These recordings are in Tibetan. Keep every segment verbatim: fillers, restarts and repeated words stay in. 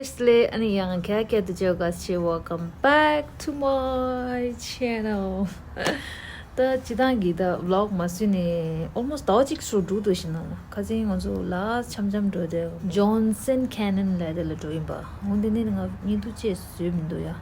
Firstly, ཨ་ནི་ཡང་བསྐྱར་བསྐྱར་དུ་བཅར་དགའ་ཆེ། Welcome back to my channel. ད་སྤྱིར་བཏང་གི་ད་vlog མ་བཟོས་ནས་almost ཟླ་བ་གཅིག་ཙམ་འགྲོ་འདུག་ཤི་ན། ཁ་སང་ང་ཚོ་ལ་འཆམ་འཆམ་འགྲོ་དེ་Johnson Canyon ལ་དེ་ལ་འགྲོ་ཡིན་པ། འོན་ཏེ་ནི་ང་བརྙན་ཐུང་ཅིག་བཟོས་མི་འདུག་ཡ།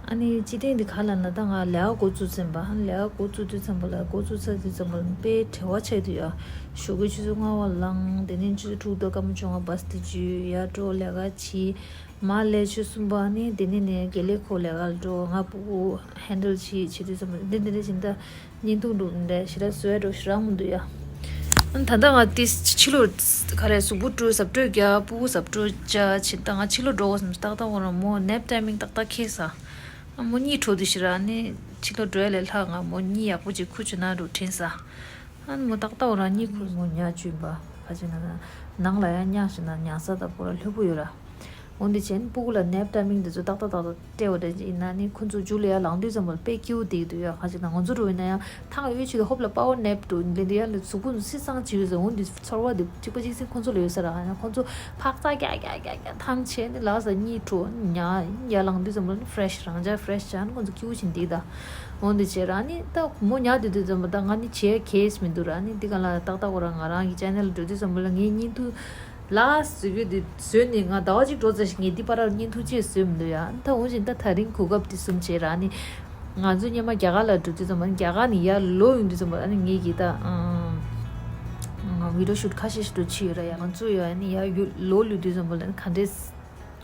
ཨ་ནི་སྤྱིར་བཏང་འདི་ག་ལ་ན་ད་ང་ལས་ཀ་འགོ་བཙུགས་ཙམ་པ། ཨ་ནི་ལས་ཀ་འགོ་བཙུགས་དུས་ཙམ་པ་ལ་འགོ་བཙུགས་ཚར་དུས་ཙམ་པ་ལ་དཔེ་བྲེལ་བ་ཆགས་འདུག་ཡ། ཞོགས་ཀའི་ཆུ་ཚོད་ལྔ་པ་ལངས། དེ་ནས་ཆུ་ཚོད་དྲུག་དང་སྐར་མ་བཅོ་ལྔ་བ་སི་དེ་འཇུས། ཡར་འགྲོ། ལས་ཀ་བྱས། མར་ལས་ཆུ་ཚོད་གསུམ་པ་ནི་དེ་ནས་ནས་དགེ་ལེགས་ཁོ་ལས་ཀ་ལ་འགྲོ། ང་ཕྲུ་གུ་handle བྱས་བྱེད་དུས་ཙམ་པ་འདི་འདི་འདྲ་བྱས་ད་བརྙན་ཐུང་འདུག་འདྲ་ཞེ་དྲག་བཟོ་ཡ་འགྲོ་ཞེ་དྲག་མི་འདུག་ཡ། ཨ་ནི་ད་ལྟ་ང་དེ་ཕྱི་ལོགས་ག་རེ་གཟུགས་པོ་བཀྲུ། གཟབ་གྲོས་རྒྱག་ཕྲུ་གུ་གཟབ་གྲོས་བྱས་བྱས་ད་ང་ཕྱི་ལོགས་འགྲོ་དགོས་བསམ། ཏག་ཏག་འོ་ར་མོ་nap timing ཏག་ཏག་འཁེལ་ས། ཨ་མོ་གཉིད་བྲོ་དུས་ཤི་ར། ཨ་ནི་ཕྱི་ལོགས་འགྲོ་ཡ་ལས་ལྷག་ང་མོ་གཉིད་ཡག་པོ་ཅིག་ཁུག་བྱུང་ན་འགྲོ་དྲན་ས། ཨ་ནི་མོ་ཏག་ཏག་འོ་ར་གཉིད་ཁུག་མོ་ཉལ་བཅུག་པ། ཕ་ཆེ་ན་ནང་ལ་ཡང་ཉལ་ཤི་ན་ཉལ་ས་དང་པོ་ར་ལྷོད་པོ་ཡོད་ར། འོན་ཏེ་བྱས་ནས་ཕྲུ་གུ་ལ་nap timing དེ་ཚོ་ཏག་ཏག་ཏག་ཏག་སྤྲད་པ་འདྲ་ཅིག་ཡིན་ན་ནི་ཁོ་ཚོ་རྒྱུགས་ལ་ཡར་ལངས་དུས་ཙམ་པ་ལ་དཔེ་སྐྱིད་པོ་བསྡད་ཀྱི་འདུག་ཡ། ཁ་ཅིག་ན་ང་ཚོ་འགྲོ་ཡིན་ན་ཡང་ཐང་གཡོལ་ཆེད་དུ་ཧོབ་ལ་power nap འགྲོ་ལེན་དུས་ཡར་ལ་གཟུགས་པོ་སིལ་སང་བྱེད་ཀྱི་ཡོད་ས། འོན་ཏེ་ཚོར་བ་དེ་གཅིག་པ་གཅིག་སེ་ཁོ་ཚོ་ལ་ཡོད་ས་ར། ཡང་ཁོ་ཚོ་ཕག་ཚག་རྒྱག་རྒྱག་རྒྱག་རྒྱག་ཐང་ཆད་ནས་ལག་ས་གཉིད་བྲོ་ཉལ་ཡར་ལངས་དུས་ཙམ་པ་ལ་ནི་fresh རང་འཇགས་fresh བྱས་ནས་ཁོ་ཚོ་སྐྱིད་པོ་བྱེད་འདུག་ད། འོན་ཏེ་བྱས་ར་ནི་ད་མོ་ཉལ་དུས་དུས་ཙམ་པ་ད་ང་ནི་བྱེད་case མི་འདུག་ར། ནི་འདི་ག་ལ་ཏག་ཏག་འོ་ར་ང་རང་གི་channel འགྲོ་དུས་ཙམ་པ་ལ་ངའི་བརྙན་ཐུང་last video འདི་བཟོས་ནས་ང་ཟླ་བ་གཅིག་འགྲོ་ཚར་ཞིག་ངས་འདི་བར་ལ་བརྙན་ཐུང་ཅིག་བཟོས་མི་འདུག་ཡ། ད་འོན་ཅིག་ད་ད་རིང་གོ་སྐབས་འདི་བཟུང་བྱས་ར་ནི་ང་ཚོ་སྔོན་མ་རྒྱ་གར་ལ་འགྲོ་དུས་ཙམ་པ་ནི་རྒྱ་གར་ནས་ཡར་ལོག་ཡོང་དུས་ཙམ་པ་ཨ་ནི་ངས་ཀྱིས་ད་video shoot ཁ་ཤས་ཤིག་འགྲོ་བྱས་ཡོད་ར་ཡ། ང་ཚོ་ཡ་ནི་ཡར་ཡོ་ལོག་ཡོང་དུས་ཙམ་པ་ལ་ནི་ག་འདྲས་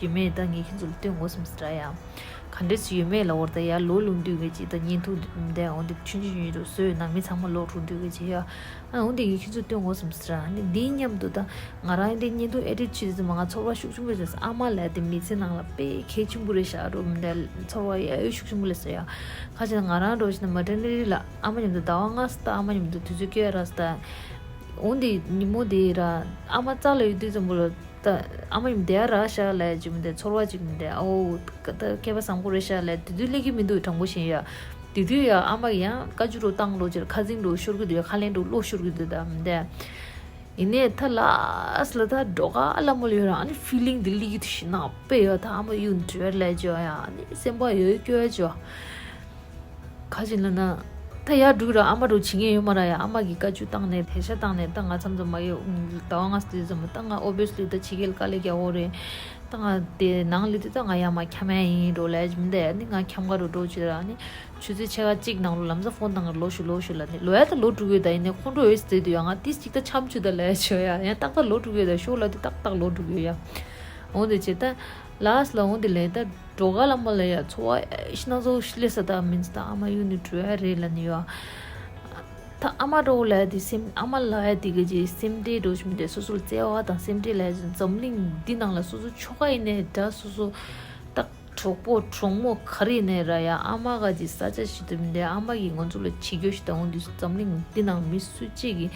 ཡོད་མེད་ད་ངས་ཁྱེད་ཚོ་ལ་སྟོན་དགོས་བསམ་སྲིད་ར་ཡ། ག་འདྲས་ཡོད་མེད་ལ་འོར་ད་ཡར་ལོག་ཡོང་དུས་ངས་ཅིག་ད་བརྙན་ཐུང་འདི་འོང་འདི་ཆུང་ཆུང་ཆུང་ཆུང་བཟོས་ནང་མི་ཚང་མ་ལོག་འགྲོ་དུས་ངས་ཅིག་ཡ། ཨ་འོང་འདི་ངས་ཁྱེད་ཚོ་སྟོན་དགོས་བསམ་སྲིད་ར། ཨ་ནི་འདིའི་མཉམ་དུ་ད་ང་རང་འདི་བརྙན་ཐུང་edit བྱེད་དུས་ཙམ་པ་ང་ཚོར་བ་ཤུགས་ཆེན་པོ་ཡོད་ས། ཨ་མ་ལབ་དེ་མི་ཚེ་ནང་ལ་དཔེ་གལ་ཆེན་པོ་རེད་ཤག་རོ། མི་འདྲ་ཚོར་བ་ཡ་ཡོད་ཤུགས་ཆེན་པོ་སླེབས་ས་ཡ། ཁ་ཅིག་ང་རང་འགྲོ་བཞིན་ན་maternity ལ་ཨ་མ་མཉམ་དུ་ཟླ་བ་ལྔ་ཙམ་ད་ཨ་མ་མཉམ་དུ་དུས་ཚོད་སྐྱེལ་ཡ་རག་ས་ད། འོང་འདི་ཉིན་མོ་དེ་ར་ཨ་མ་རྩ་ལ་ཡོད་དུས་ཙམ་པ་ལ་ད་ཨ་མ་ཡིན་བསྡད་ཡ་རག་ཤག་ལབ་ཅིག་མི་འདྲ་ཚོར་བ་ཅིག་མི་འདྲ། ཨོ་ད་སྐལ་པ་བཟང་པོ་རེད་ཤག་ལབ་དེ་དུས་སླེབས་ཀྱི་མི་འདུག་དྲང་པོ་བཤད་ཡ། དེ་དུས་ཡ་ཨ་མ་ཡང་བཀའ་བཀྱོན་རུ་བཏང་རོགས་ཅིག་ཁ་སང་རུ་ཤོར་གི་འདུག་ཡ། ཁ་ལན་རུ་ལོག་ཤོར་གི་འདུག་ད་མི་འདྲ། ཡིན་ནའི་ད་last ལ་ད་འགྲོ་ག་ལ་མོ་ལ་ཡོད་ར། ཨ་ནི་feeling དེ་སླེབས་ཀྱི་འདུག་ཤི་ན་དཔེ་ཡ། ད་ཨ་མ་གཡུག་འདྲི་བ་ལབ་ཅོ་ཡ། ཨ་ནི་སེམས་པ་ཡོད་སྐྱོ་ཡ་ཅོ། ག་ཅིག་ལབ་ན། ད་ཡར་འགྲོ་གི་ར་ཨ་མ་འགྲོ་བྱེད་མཁན་ཡོད་མ་ར་ཡ། ཨ་མ་གིས་བཀའ་བཀྱོན་བཏང་ནས་བེད་ཤ་བཏང་ནས་ད་ང་མཚམས་མཚམས་མ་གི་ཟླ་བ་ལྔ་ཙམ་ཙམ་ད་ང་obviously ད་ཕྱི་རྒྱལ་དཀའ་ལས་རྒྱག་འོ་རེད། ད་ང་དེ་ནང་ལ་དུས་ད་ང་ཡར་མར་འཁྱམ་ཡ་ཡིན་འགྲོ་ལབ་ཀྱི་མི་འདུག་ཨ་ནི་ང་འཁྱམ་ག་རུ་འགྲོ་བྱེད་ར། ཨ་ནི་ཆུ་ཚོད་ཕྱེད་ཀ་གཅིག་ནང་ལོ་ལམ་སང་ཕོན་བཏང་ག་ལོག་ཤོག་ལོག་ཤོག་ལབ་ནས་ལོག་ཡ་ད་ལོག་འགྲོ་གི་ཡོད། ད་ཡིན་ནའི་ཁོང་ཁྲོ་ཡོད་ཟེར་དུས་ཡ་ང་ཏིས་གཅིག་ད་འཁྱམ་བཅུག་ད་ལབ་ཡ་ཆོ་ཡ། ཡང་ཏག་ཏག་ལོག་འགྲོ་གི་ཡོད། ད་ཤོག་ལབ་དུས་ཏག་ཏག་ལོག་འགྲོ་གི་ཡོད་ཡ། འོ་དེ་བྱས་ད་last ལ་འོ་དེ་ལས་ད། འགྲོ་ག་ལ་མ་ལ་ཡ་ཚོར་བ་ཤི་ན་ཚོ་ཤི་ལེ་ས་ད་མིན་ས་ད་ཨ་མ་གཡུག་ནས་བྲོས་ཡ་རེད་ལབ་ནི་ཡོད། ད་ཨ་མ་འགྲོ་ལ་ཡ་དེ་སེམས་ཨ་མ་ལ་ཡ་དེ་ག་ཅི་སེམས་ཁྲལ་འགྲོ་ཞིག་མི་འདྲ། སོ་སོར་བརྩེ་བ་དང་སེམས་ཁྲལ་ལ་ཡ་འཛམ་གླིང་འདི་ནང་ལ་སོ་སོ་ཆོ་ག་ཡིན་ནའི་འདྲ། སོ་སོ་ད་གྲོགས་པོ་གྲོགས་མོ་ག་རེ་ཡིན་ནའི་ར་ཡ་ཨ་མ་ག་ཅི་ས་ཆ་ཞིག་ཏུ་མི་འདྲ། ཨ་མ་གིས་ང་ཚོ་ལ་བྱེད་རྒྱུ་ཞིག་ད་འོང་དུས་འཛམ་གླིང་འདི་ནང་མི་སུ་གཅིག་གིས་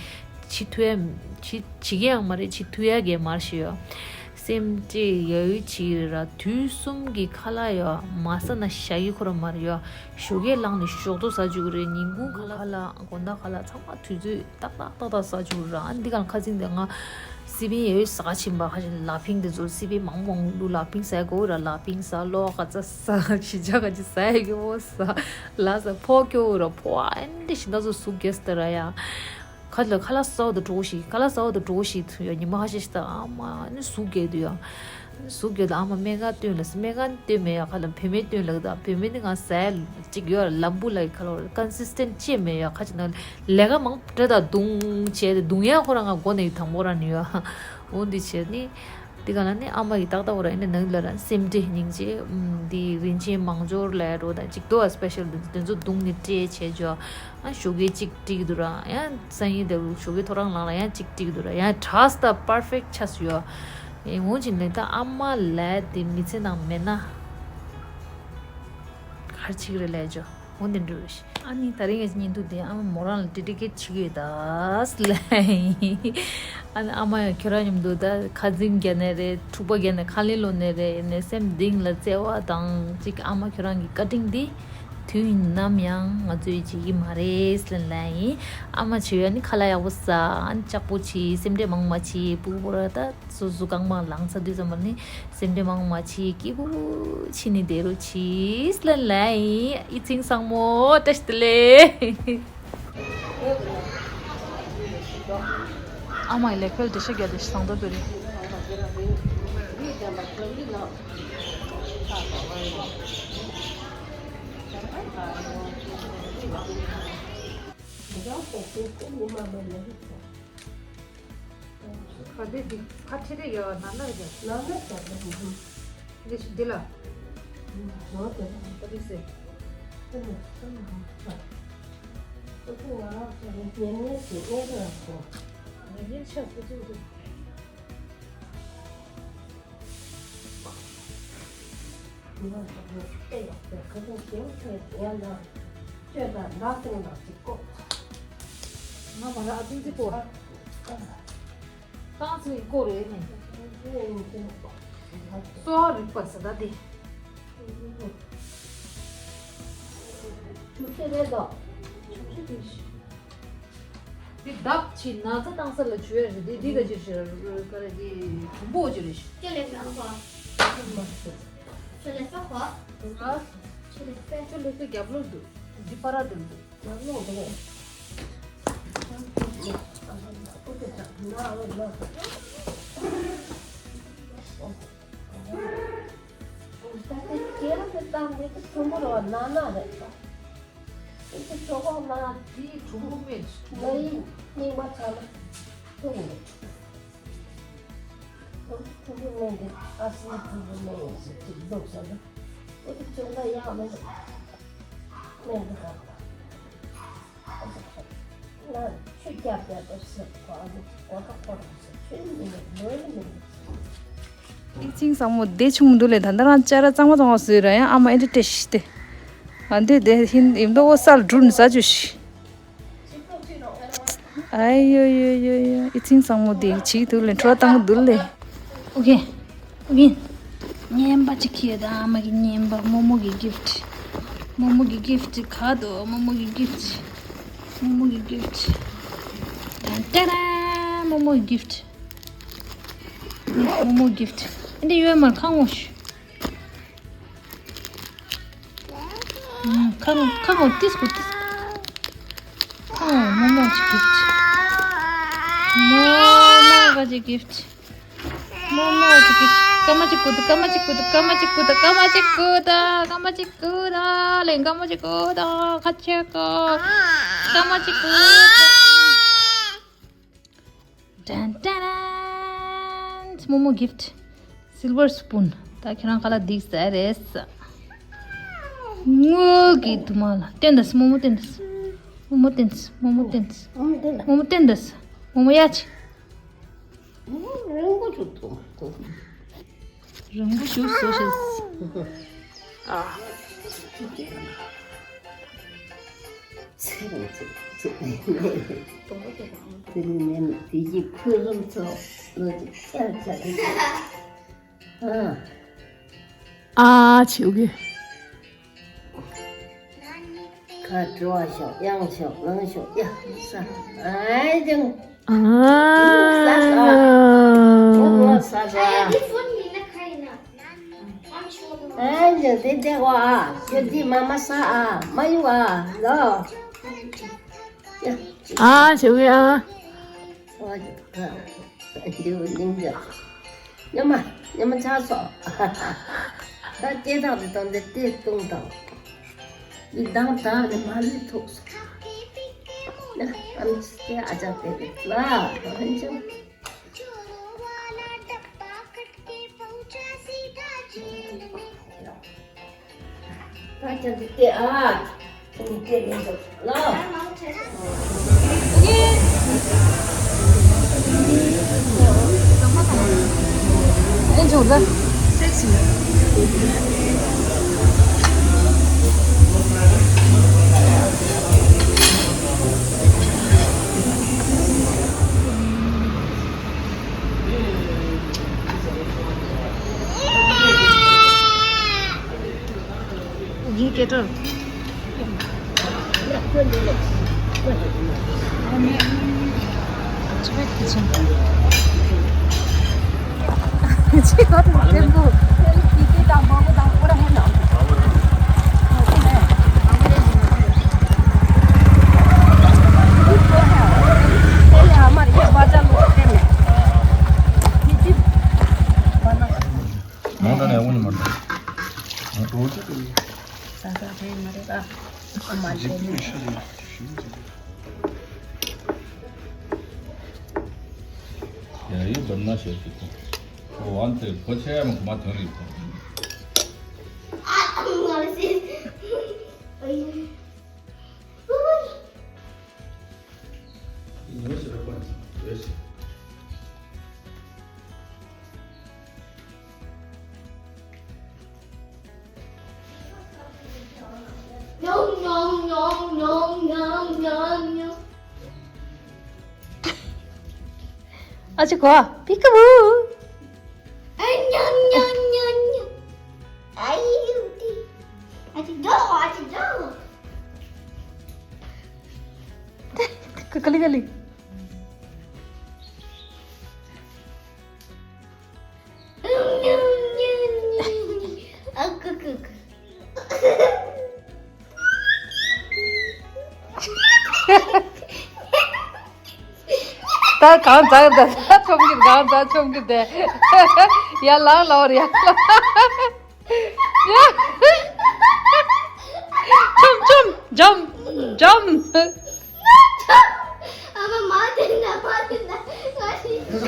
བྱེད་ཐུབ་ཡ་བྱེད་བྱེད་ཀྱི་ཡང་མ་རེད། བྱེད་ཐུབ་ཡ་གས་མ་རེད་ཤི་ཡོད། སེམས་ཁྲལ་ཡ་ཡོད་ཅིག་ར། དུས་གསུམ་གྱི་ཁ་ལག་ཡ་མ་ཟ་ན་ཞག་གི་ཁོ་ར་མ་རེད་ཡ། ཞོགས་ཀས་ལངས་ནས་ཞོགས་ཏོ་ཟ་བཅུག་གི་རེད། ཉིན་གུང་ཁ་ལག་དགོང་དག་ཁ་ལག་ཚང་མ་དུས་ཚོད་ཏག་ཏག་ཏག་ཏག་ཟ་བཅུག་གི་ར། ཨ་འདི་གང་ཁ་སང་དེ་ང་སི་པན་ཡ་ཡོད་ཟ་ཕྱིན་པ། ཁ་ཅིག་ལ་ཕིང་དེ་ཚོ་སི་པན་མང་པོ་མང་པོ་ལ་ཕིང་ཟ་དགོས་ར། ལ་ཕིང་ཟ། ལོ་ག་ཚ་ཟ། ཞི་ཅག་ག་ཅི་ཟ་ཡ་གི་བོ་ཟ། ལ་ཟ་ཕོ་སྐྱོ་ར་ཕོ་ཨ་འདི་ཞི་ད་ཚོ་སུ་གེ་སྟ་ར་ཡ། ཁ་ལ་ཁ་ལག་ཟ་བ་དང་འགྲོ་ཞིག་ཁ་ལག་ཟ་བ་དང་འགྲོ་ཞིག་ཐུ་ཡ། ཉི་མ་ཁ་ཤས་ཤིག་ད་ཨ་མ་ནི་ཟུག་རྒྱག་དུས་ཡ། ཟུག་རྒྱག་དུས་ཨ་མ་སྨན་ཁང་སྟོན་ལ། སྨན་ཁང་སྟོན་མེད་ཡ། ཁ་ལ་བུད་མེད་སྟོན་ལ། ད་བུད་མེད་ནི་ང་ཟ་ཡ་ཅིག་ཡོད་ལམ་བུ་ལ་ཁ་ལ་consistent ཅིག་མེད་ཡ། ཁ་ཅིག་ན་ལས་ཀ་མང་པོ་འདྲ་ད་རྡུང་བྱས་ཏེ་རྡུང་ཡ་ཁོ་རང་ང་མགོ་ནས་དང་པོ་རང་ནི་ཡ། འོ་འདི་བྱས་ནི། དེ་ག་ལ་ནི་ཨ་མ་ཡི་ཏག་ཏག་བོ་ར་ཨེ་ནི་ནང་ལ་ར་སེམས་ཁྲལ་སྙིང་རྗེ། ཨམ་དེ་རིན་ཆེན་མང་སྦྱོར་ལ་རོ་དང་གཅིག་ཏོ་ཨ་special དེ་དེ་ཚོ་བརྡུངས་ནས་སྤྲད་བྱས་འཇོག་ཨ་ཞོགས་ཀས་གཅིག་སྤྲད་ཀྱི་འདུག་ར། ཡང་སང་ཉིན་དེ་ཞོགས་ཀས་ཐོ་རངས་ལངས་ལ་ཡང་གཅིག་སྤྲད་ཀྱི་འདུག་ར། ཡང་dress ད་perfect ཆགས་སུ་ཡོད། ཨེ་འོང་ཅིག་ལས་ད་ཨ་མ་ལ་དེ་མི་ཚེ་ནང་མེད་ན་ག་རེ་བྱེད་ཀྱི་རེད་ལས་འཇོག་འོ་དེ་འདྲ་རེད། ཨ་ནི་ད་རིང་ངས་བརྙན་ཐུང་དེ་ཨ་མ་མོ་རང་ལ་dedicate བྱེད་ཀྱི་ཡོད་ད་ལ། ཨ་ནི་ཨ་མ་ཡང་ཁྱོད་རང་མཉམ་དུ་ད་ཁ་འཛིང་རྒྱག་ནས་རེད། འཁྲུག་པ་རྒྱག་ནས་ཁ་ལེན་ལོ་ནས་རེད། ཨ་ནི་སེམས་གཏིང་ལ་བརྩེ་བ་དང་ཅིག་ཨ་མ་ཁྱོད་རང་གི་བཀའ་དྲིན་འདི་ དུས་ཡིན་ནམ་ཡང་ང་ཚོས་བྱེད་ཀྱི་མ་རེད་ལབ་ལབ་ཡིན། ཨ་མ་བྱེད་ཡ་ནི་ཁ་ལག་ཡག་པོ་ཟ། ཨ་ནི་ལྕགས་པོ་བྱེད། སེམས་ཁྲལ་མང་མ་བྱེད། སྤུ་གུ་པོ་ར་ད་སོ་སོ་རྐང་པ་ལངས་ཚར་དུས་ཙམ་པ་ནི་སེམས་ཁྲལ་མང་མ་བྱེད། སྐྱིད་པོ་བྱས་ནས་བསྡད་རོགས་གྱིས་ལབ་ལབ་ཡིན། ཨི་ཚིང་བཟང་མོ་བཀྲ་ཤིས་བདེ་ལེགས། ཨ་མ་ཡི་ལེགས་འཕེལ་བདེ་ཤ་རྒྱ་བདེ་ཤ་བཟང་དོ་བོད་རེད། ག་དེ་འདི་ཕ་ཁྲི་རེ་ཡོད་ན་ན་རེ་རྒྱ། ན་ན་རྒྱ་ལ་འདི་ཞིག་འདི་ལ། ཡོད་དེ་ལ། ད་འདི་ཟེར། དེ་ནི་སུ་མ་ཧ། ཁོ་ཚོ་ང་རང་ཚོ་ལ་ཉན་ཉན་ཞིག་ཨེ་ར་གོ། ཉན་ཉན་ཆ་ཁོ་ཚོ་འདུག་ང་ཚོ་ལ་ཨེ་ཡོད་པའི་ཁ་ཚོན་ཞེའུ་ཁྱོད་ཡང་ན་ཁྱོད་ད་ན་སེང་ན་ཅིག་ཀོ། ང་མ་ལ་ཨ་ཙི་ཙི་ཀོ། ཨ། ཏང་ཚེ་ཡི་སྐོར་རེད་ནི། གསོ་བ་རིག་པ་ཟེར་ད་དེ། ཆུ་ཚོད་རེད་དོ། ཆུ་ཚོད་རེད་ཤི། དེ་བདག་གི་ན་ཚ་བཏང་ས་ལ་བྱུ་ཡ་རེད་དེ། འདི་ག་ཅི་ཞིག་རེད་ག་རེད་དེ་གྲུང་པོ་ཅི་རེད་ཤི། ཆུ་ལེགས་པ་ཧོ། ཆུ་ལེགས་པ་ཧོ། ཨ། ཆུ་ལེགས་པ། ཆུ་ལེགས་པ་རྒྱབ་ལོག་འདུག་འདི་པ་ར་འདུག་ཨི་ཚིང་བཟང་མོ་བདེ་ཆུང་མོ་འདུག་ལས། ད་ལྟ་རང་ཅ་ར་གཙང་མ་གཙང་མ་བཟོས་ར། ཡང་ཨ་མ་ཨེ་འདྲ་བཀྲ་ཤིས་ཏེ། ང་འདོད་དེ་ཧིན་ཡིན་མདོག་ས་ལ་འགྲུལ་ནས་ཟ་བཅུག་ཤི། ཨ་ཡོ་ཡོ་ཡོ་ཡོ། ཨི་ཚིང་བཟང་མོ་དེ་བྱིས་འདུག་ལས། འཕྲོ་བཏང་གི་འདུག་ལས། ཨོ་ཁེ། ཨོ་ཁེ། རྔན་པ་ཅིག་ཁྱེར་ད། ཨ་མ་གི་རྔན་པ། རྨོ་མོ་གི་གིཕ་ཊི། རྨོ་མོ་གི་གིཕ་ཊི་ག་དོ། རྨོ་མོ་གི་གིཕ་ཊི། རྨོ་མོ་གི་གིཕ་ཊི། ཏན་ཏན། རྨོ་མོ་གི་གིཕ་ཊི། རྨོ་མོ་གིཕ་ཊི། ཨ་འདི་ཡོད་མར་ཁ་ངོ་ཤི། ཁ་ངོ་ཁ་ངོ་ཏིས་ཀོ་ཏིས་ཀོ། ཁ་ངོ་རྨོ་མོ་ཅིག་གིཕ་ཊི། རྨོ་མོ་ག་ཅིག་གིཕ་ཊི། རྨོ་མོ་ཅིག་གིཕ་ཊི། སྐར་མ་ཅིག་གུ་ད། སྐར་མ་ཅིག་གུ་ད། སྐར་མ་ཅིག་གུ་ད། སྐར་མ་ཅིག་གུ་ད། སྐར་མ་ཅིག་གུ་ད། ལེན་སྐར་མ་ཅིག་གུ་ད། ཁ་ཆེ་ཀོ། སྐར་མ་ཅིག་གུ་ད། ཏན་ཏན། རྨོ་མོ་གིཕ་ཊི། སིལ་ཝར་སི་པུན། ད་ཁྱེད་རང་ཁ་ལག་འདི་ཟ་རེད་ས། ངོ་གི་དུ་མ་ལ་སྟན་ད་སི། རྨོ་མོ་སྟན་ད་སི། རྨོ་མོ་སྟན་ད་སི། རྨོ་མོ་སྟན་ད་སི། རྨོ་མོ་སྟན་ད་སི། རྨོ་མོ་ཡ་ཆི། རིང་པོ་བྱུང་ཐུབ། རིང་པོ་བྱུང་སོ་ཤི། ཨ། ཚེ་རིང་ཚེ་རིང་ཚེ་རིང་། དེ་ནས་དེ་ཡི་ཁོས་རུམ་ཚོ་ལོ་ཅིག་ཅར་ཅར་རེད། ཨ། ཨ་ཆེ་གི། ཁ་དྲོ་བ་ཤོག་གཡང་ཤོག་ལང་ཤོག་ཡ་ས། ཨའི་ཅང་། ཨ། ས་ས། ཡ་ས་ས། ཨའི་ཅང་དེ་དེ་བ་ཨ། ཁྱོད་དེ་མ་མ་ས་ཨ། མ་ཡུ་ཨ་ལོ། ཡ། ཨ་ཆེ་གི་ཨ། ཨ་ཅི་ད། འདི་འདི་འདི། ཉི་མ་ཉི་མ་ཆགས་སོང་། ད་སྐྱེ་སྟངས་དེ་དང་འདི་ལྟས་བཏུང་དང་། འདི་དང་དང་ནི་མ་ལུས་ཐུག་སོང་། ཨམ་ཆི་སྐྱེ་ཨ་ཅག་དེ་རེད་ལ། ཧན་ཅང་། ད་ཅི་འདི་ལྟས་ཨ། འདི་ལྟས་མི་འདུག་ལ། ཨེ་འཇོག་ད། ངའི་སྐད་གྲགས། Tibet kitchen. ཅི་ག་དང་བདེ་མོ། ཡ་ཡི་བར་མ་ཤེས་ཀྱི་ཁོ། ཁོ་ཝང་ཏེ་ཁོ་ཆེ་མ་ཁོ་མ་ཐོན་རིགས་ཁོ། ཨ་ཅེ་གོ། པི་ཀ་བུ། ཨ་ཅེ་ཇོ། ཨ་ཅེ་ཇོ། ཀ་ལི་ཀ་ལི། ད་གང་ཙག་ད་ད་ཆོམ་གི་གང་ཙག་ཆོམ་གི་དེ། ཡ་ལང་ལོར་ཡ་ལང་། ཆོམ་ཆོམ་འཇམ་འཇམ།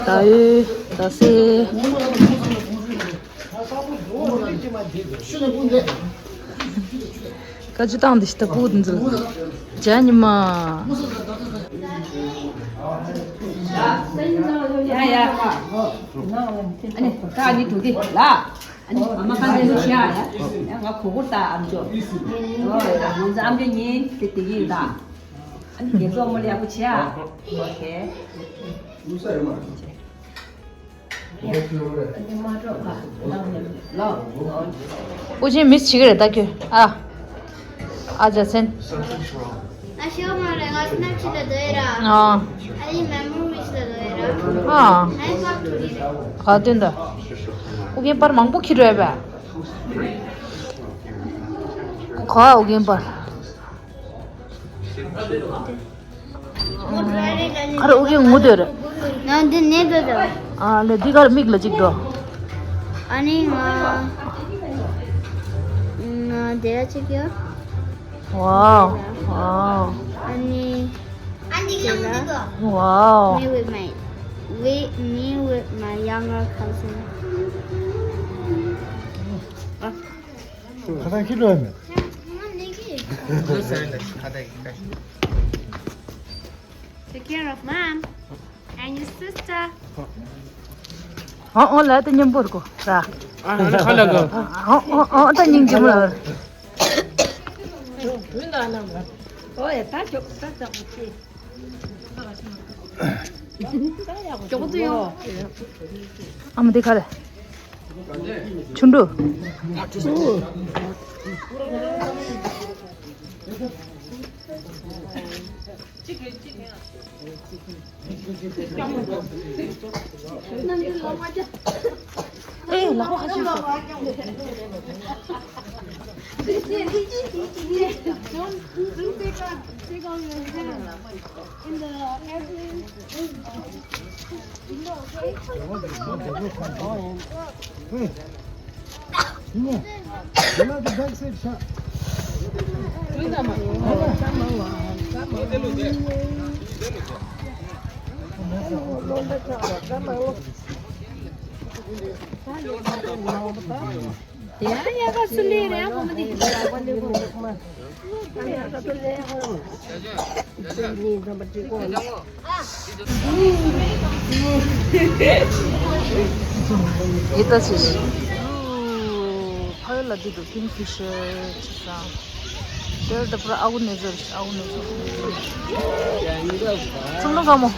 ད་ཡོད་ད་སེ། ཀ་ཅི་བཏང་འདི་ཤི་ད་པུ་འཛུལ། ཇ་ཉི་མ། ཡ་ཡ། ཨ་ནི་ཀ་ནི་དུ་དི་ལ། ཨ་ནི་ཨ་མ་ཁ་ནས་ལུ་ཤ་ཡ། ཡ་ང་གོ་གོ་ད་ཨམ་ཅོ། ཨོ་ཡ་ང་ཚོ་ཨམ་ཅོ་ཉིན་དེ་དེ་གི་ཡིན་ད། ཨ་ནི་རྒྱལ་ཚོགས་མོ་ལ་ཡག་པོ་བྱེད་ཨ། ཨོ་ཁེ། ཨ་ནི་མ་འགྲོ་ག་ལ་ལ། ཨུ་ཆེན་མིས་བྱེད་ཀྱི་རེད་ད་ཁྱོད་ཨ། ཨ་ཅག་སེན། ཨ་ཤོ་མ་རེད་ང་སི་ནེབ་ཆེ་ཊི་ལ་འདོད་ཡ་ར། ཨ། ཨ་ཡི་མེ་མོ་རིས་ལ་འདོད་ཡ་ར། ཨ། ཨ་ཡི་པར་ཐུག་རེད། ག་དོན་དུ། ཨུ་རྒྱན་པར་མང་པོ་ཁྱེར་རོགས་ཡ་པ། ག་ཨུ་རྒྱན་པར། ཁར་ཨུ་རྒྱན་ངུ་འདོད་རེད། ང་འདི་ནས་འདོད་དོ། ཨ་ལེ་འདི་གར་མིག་ལ་གཅིག་འགྲོ། ཨ་ནི་ང་ང་དེ་ལ་གཅིག་ཡོད། Wow, wow. ཨ་ནི། ཨ་འདི་ག་འདི་ག Wow. Me with my, with me with my younger cousin. ཁ་སང་ཁྱི་འགྲོ་ཡ་མེད། Take care of mom and your sister. ཨོ་ཨོ་ལ་དེ་མཉམ་པོར་གོ་ར། ཨ་ཁ་ལ་གོ། ཨོ་ཨོ་ཨོ་ད་སྙིང་རྗེ་མོ་ལ། ཨོ་ཡ་ད་ཅོག་ད་ཅོག་ཅི། ཅོག་ཏུ་ཡོང་། ཨ་མ་དེ་ཁ་ལ། ཆུང་འགྲོ། ཡི་ད་ཆི་ཞིག་ཕ་ཡུལ་ལ་འདི་འདུག་ཀིང་ཕི་ཤར་ཆི་ས། དེར་ད་པུ་ར་ཨ་ཁུ་ནེ་ཟེར་ཨ་ཁུ་ནེ་ཟེར། ཚུར་ལོ་ག་མོ།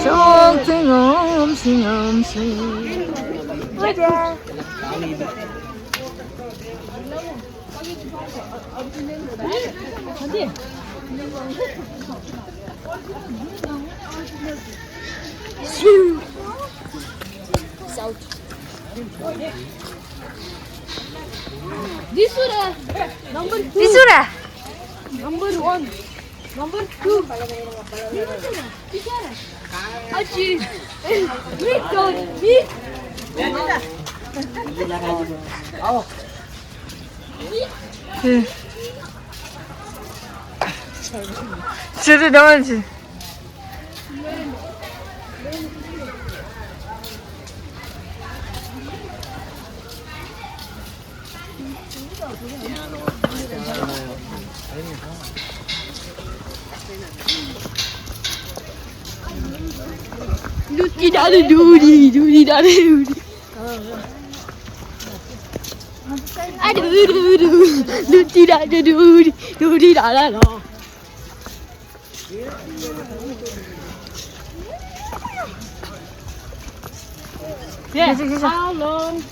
ཤོག་ཚེ་ངམ་ཤིང་ངམ་ཤིང་། South. This one, uh, number two. This one, uh, number one. Number two. Achi. Victor. Chiri dawanji. Luti da da duri, duri da da duri. A duri, duri, luti da da duri, duri da da da. Yes. How long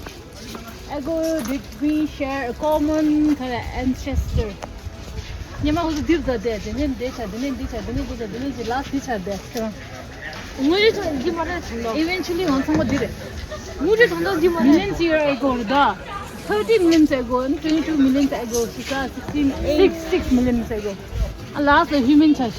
ago did we share a common kind of ancestor? ཉི་མ་འུ་ཚོ་འདིར་འཛའ་སྟེ། དེ་ནས་འདི་ཆ། དེ་ནས་འདི་ཆ། དེ་ནས་འདི་ཆ། དེ་ནས་འདི་ལ་འདི་ཆ་བསྡད། དངོས་གནས་དྲང་འདི་མ་རེད་དྲང་ལོ། Eventually ང་ཚང་མ་འདི་རེད། དངོས་གནས་དྲང་ལོ་འདི་མ་རེད། Millions year ago རེད་ད། Thirty millions ago and twenty-two millions ago ཞེས་བྱ། Sixteen, six, six millions ago. A last a human touch.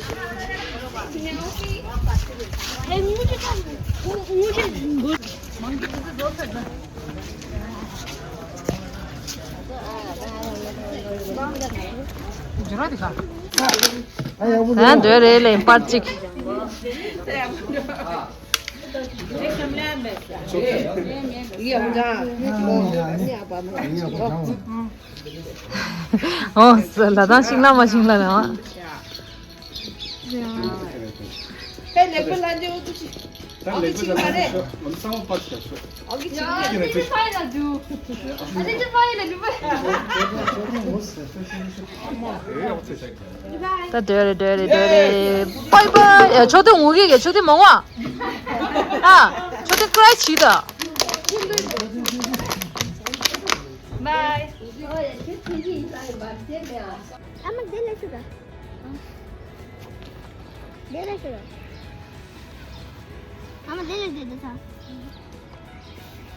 ད་འདོད་རེད་ལེ་པར་གཅིག་ཨོ་ལ་དང་ཤིང་ལ་མ་ཤིང་ལ་ལ། ད་སྡོད་རེད་སྡོད་རེད་སྡོད་རེད། བྷའི་བྷའི། ཡ་ཆོག་ཏེ་ངུ་གི་གི་ཆོག་ཏེ་མང་བ། ཨ་ཆོག་ཏེ་ཀྲའི་བྱེད་ད། བྷའི། ཨ་མ་དེ་ལས་ཤོད་ད། དེ་ལས་ཤོད་ད། ཨ་མ་དེ་ལས་དེ་དེ་ད།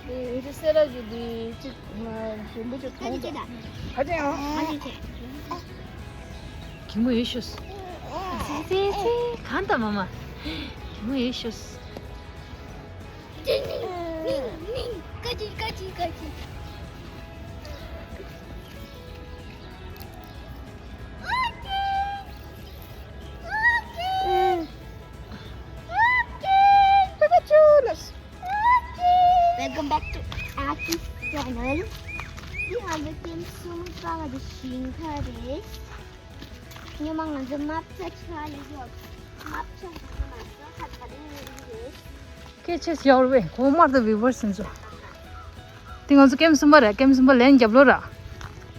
ཨེ་ཨེ་སེ་ར་ཇུ་དེ་གཅིག་ཞིམ་པོ་གཅིག་ཁ་ཅིག་ཁ་ཅིག་ཨང་། ཁ་ཅིག་ཅིག་གད་མོ་ཡེ་ཤོས། ཚེ་ཚེ་ཚེ་གང་ད་མ་མ། གད་མོ་ཡེ་ཤོས། ཀ་ཅིག་ཀ་ཅིག་ཀ་ཅིག Welcome back to Aki's channel. ང་ཚོ་ཀེམ་སུམ་པ་གི་ཞིང་ཁ་རེད། ཉི་མ་ང་ཚོ་མ་ཕྱག་ཆ་ལ་ཡོད། མ་ཕྱག་ཆ་མ་ཟ་ཁ་ཁ་རེད་རེད། སྐད་ཆ་ཡོར་བེ་གོང་མར་དུ་བི་བར་སིན་ཚོ། དེ་ང་ཚོ་ཀེམ་གསུམ་པ་རེད། ཀེམ་གསུམ་པ་ལན་རྒྱབ་ལོ་ར།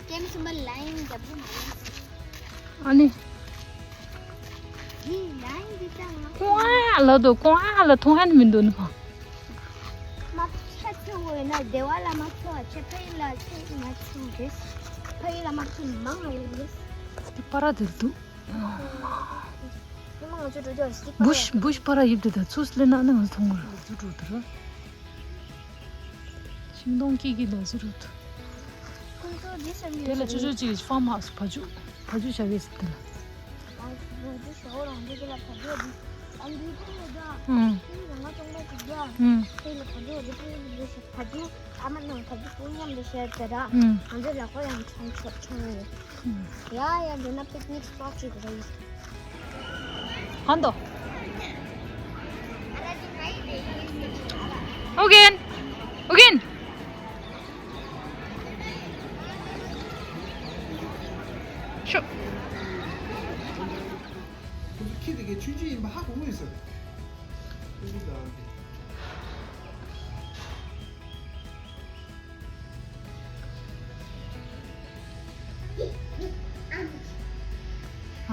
ཀེམ་གསུམ་པ་ལན་རྒྱབ་ལོ་མ་རེད། ཨ་ནི། འདི་ལན་འདི་ལྟ་ང་ཁོང་ཨ་ལ་དོ་ཁོང་ཨ་ལ་ཐོང་ཧན་མི་འདུག་ནི་ཕ། མ་ཁྱད་ཚོད་འོས་ན་སྡེ་བ་ལ་མ་ཁྱོད་ཨ་ཆེ་ཕ་ཡི་ལ་ཁྱོད་མ་ཁྱོད་རེད། ཕ་ཡི་ལ་མ་ཁྱོད་མང་ང་ཡོད་རེད། དེ་པ་ར་དེར་འདུག་ཉི་མ་ང་ཚོ་འགྲོ་རྒྱུ་སི་པ་ར། བུཤ་བུཤ་པ་ར་ཡིབ་དེ་ད་ཚུགས་ལེ་ན་ནི་ང་ཚོ་མཐོང་གི་རེད། ཚུགས་འགྲོ་དེ་ར། ཤིང་སྡོང་སྐྱེ་གི་ལ་ཟེར་རུ་ཐུ། ཁོང་ཚོ་འདི་སེམས་དེ་ལ་ཆུ་ཆུ་གཅིག་གི་ཕ་མ་སུ་བ་ཇུ་བ་ཇུ་བྱ་གི་ཟེར་དེ་ལ། ཨ་འདི་ཞོ་རང་འདི་ལ་བ་ཇུ་འདི་ཨ་འདི་ཁོང་ལ་ད། ཨུང་། ཁོང་རང་ང་ཅོང་པ་ཅིག་ཡ། ཨུང་། དེ་ལ་བ་ཇུ་འདི་ཁོང་ལ་འདི་ཞོ་བ་ཇུ་ཨ་མ་ནང་བ་ཇུ་ཁོང་མཉམ་དུ་ཤར་ཏེ་ར། ཨུང་། ང་ཚོ་ལ་ཁོ་ཡང་ཆང་ཆོག་ཆང་ཡོད། ཡ་ཡ་འདི་ན་པིག་ནིག་སི་པོཊ་ཅིག་རེད། ཧན་དོ། ཨོ་གིན། ཨོ་གིན། ཤོ། ཁྱེད་དེ་གའི་ཆུང་ཆུང་ཡིན་པ་ཧ་གོ་གི་ཡོད་ས་རེད།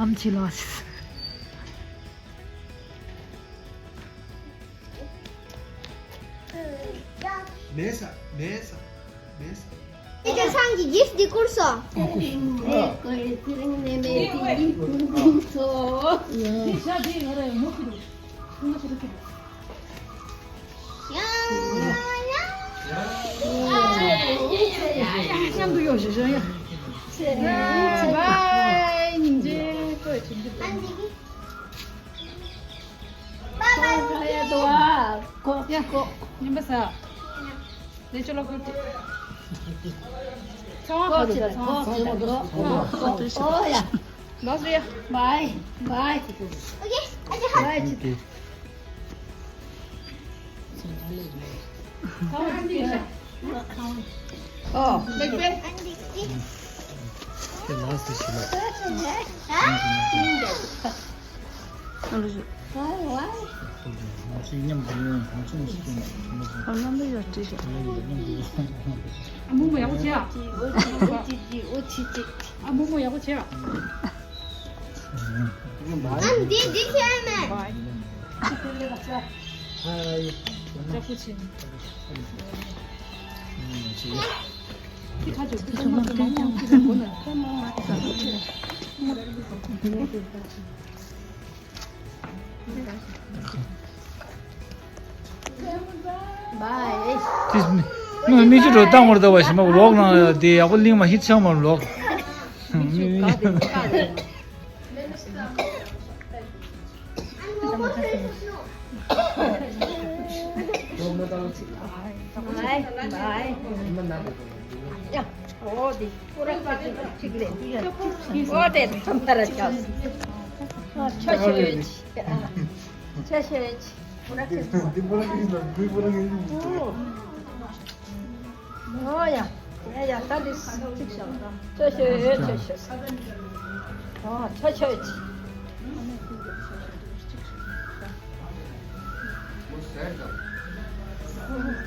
ཨམ་ཆི་ལོ། མེད་ས་མེད་ས་མེད་ས། ཨེ་ཀ་སང་གི་གིཕ་འདི་བསྐུར་སོང་། ཨ་ཀོ་ཤི། ཨེ་ཀོ་ཨེ་ཀི་རིང་ནས་མེད་དེ་འདི་བསྐུར་སོང་། འདི་ཤ་འདི་ང་ར་ཡང་མོ་ཁི་རུ། ཁུ་མ་ཁི་རུ་ཁི་རུ། མཉམ་དུ་ཡོད་ཞེས་བྱ་ཡ། བའི་ཉིན་རྗེས་ཀོ་ཡ་ཆེན་པོ། ཁོ་ཁ་ཡ་དོ་ཨ། ཁོ་ཡ་ཁོ་ཉན་པ་ས། ལས་ཆོ་ལོ་ཀུ་ཏི། ཚང་མ་ཁོ་ཆེ་ལ་ཚང་མ་ཁོ་ཆེ་ལ་ཁོ་ཁོ་ཡ། ལོས་རེད། བའི་བའི། ཨོ་ཁེ། ཨ་ཅེ་ཧ། བའི་ཆེ། ཨོ། ལེགས་པས། ཁྱེད་ལ་སུ་ཞིག་ལ། ཨ་ལུ་ཞིག་ང་ཚོས་མཉམ་དུ་ཡོང་གང་བྱུང་ཞིག་ཡོང་གང་བྱུང་ཞིག་ཨ་རྣམ་པ་ཡར་བྲིས་ཤག་ཨ་མོ་མོ་ཡག་པོ་བྱེད་ཨ། ཨ་མོ་མོ་ཡག་པོ་བྱེད་ཨ། ཨ་འདི་འདི་བྱས་མེད། ཧའི། ལྕགས་པོ་ཆེ། ཁྱི་ཁ་ཅིག་ཁྱི་ཁ་མ་ཁྱི་མ་མ་ཁྱི་ཁ་མ་མ་ཁྱི་ཁ་མ་ཁྱི་ཁ་མ། བའི། དེ་མི་མི་ཅི་འགྲོ་བཏང་བར་ལྟ་བ་ཞིག་མ་ལོག་ན་དེ་ཡག་པོ་གླིང་མ་ཧིད་ཆང་མ་ལོག་བའི་བའི། ཡ། ཨོ་དེ་ཁོ་རང་ཁ་ཅིག་ཅིག་ལས་འདི་ཡ། ཨོ་དེ་ཐམ་ཐ་ར་ཆགས། ཨ་ཆོ་ཆོ་ཡོད་ཅི། ཆོ་ཆོ་ཡོད་ཅི། ཁོ་རང་ཁ་ཅིག་འདི་ཁོ་རང་གི་ལ་འདི་ཁོ་རང་གི་ཡིན། ཨོ། ཨོ་ཡ། ཡ་ཡ་ད་འདི་ཅིག་བཞག་ད། ཆོ་ཆོ་ཡོད་ཆོ་ཆོ། ཨོ་ཆོ་ཆོ་ཡོད་ཅི།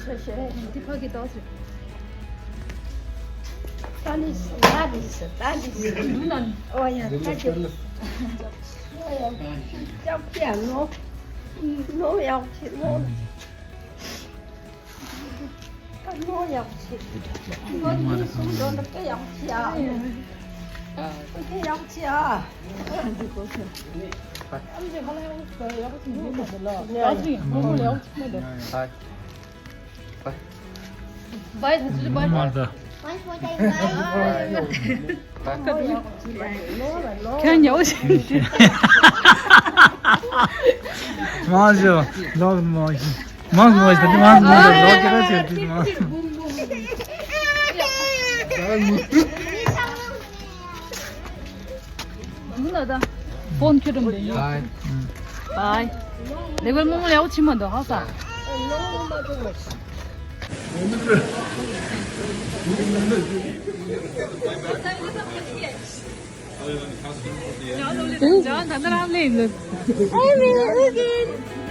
ཆོ་ཆོ་ཡོད་ཅི། འདི་ཕ་གི་ཏོག་ཙམ། ད་ནི་ད་ནི་ད་ནི། འདི་ལ་ནི། ཨོ་ཡ་ད་ཅི། ཨོ་ཡ་ཅག་ཀྱ་ནོ། ནོ་ཡག་ཅི་ནོ། ད་ནོ་ཡག་ཅི། ནོ་ནི་སུམ་འགྲོ་ན་དཔེ་ཡག་ཅི་ཨ། དཔེ་ཡག་ཅི་ཨ། ཨ་འདི་ཁོ་ཚོ། ཨ་འདི་ཧ་ལ་ཡག་ཅི་ཡག་ཅི་ཡོད་མ་རེད་ལ། ཡག་ཅི་ཡོད་མ་རེད་ལ། ཧའི། བའི་ཐ་ཚུ་བའི། མ་ད། ཁྱོད་ཉོ་ཞིག་མང་ཞོ་ལོག་མང་ཞིག་མང་མང་ཞིག་མང་མང་ཞིག་ལོག་ཀྱི་ར་ཟེར་དུས་མང་། མི་ལ་ད། ཕོན་ཁྱོད་རམ་དེ་ཡོད། བའི། ལེགས་པར་མོག་མོག་ལེའུ་ཕྱི་མ་འདུག་ཧ་ས། ལེའུ་ལེའུ་ལེའུ།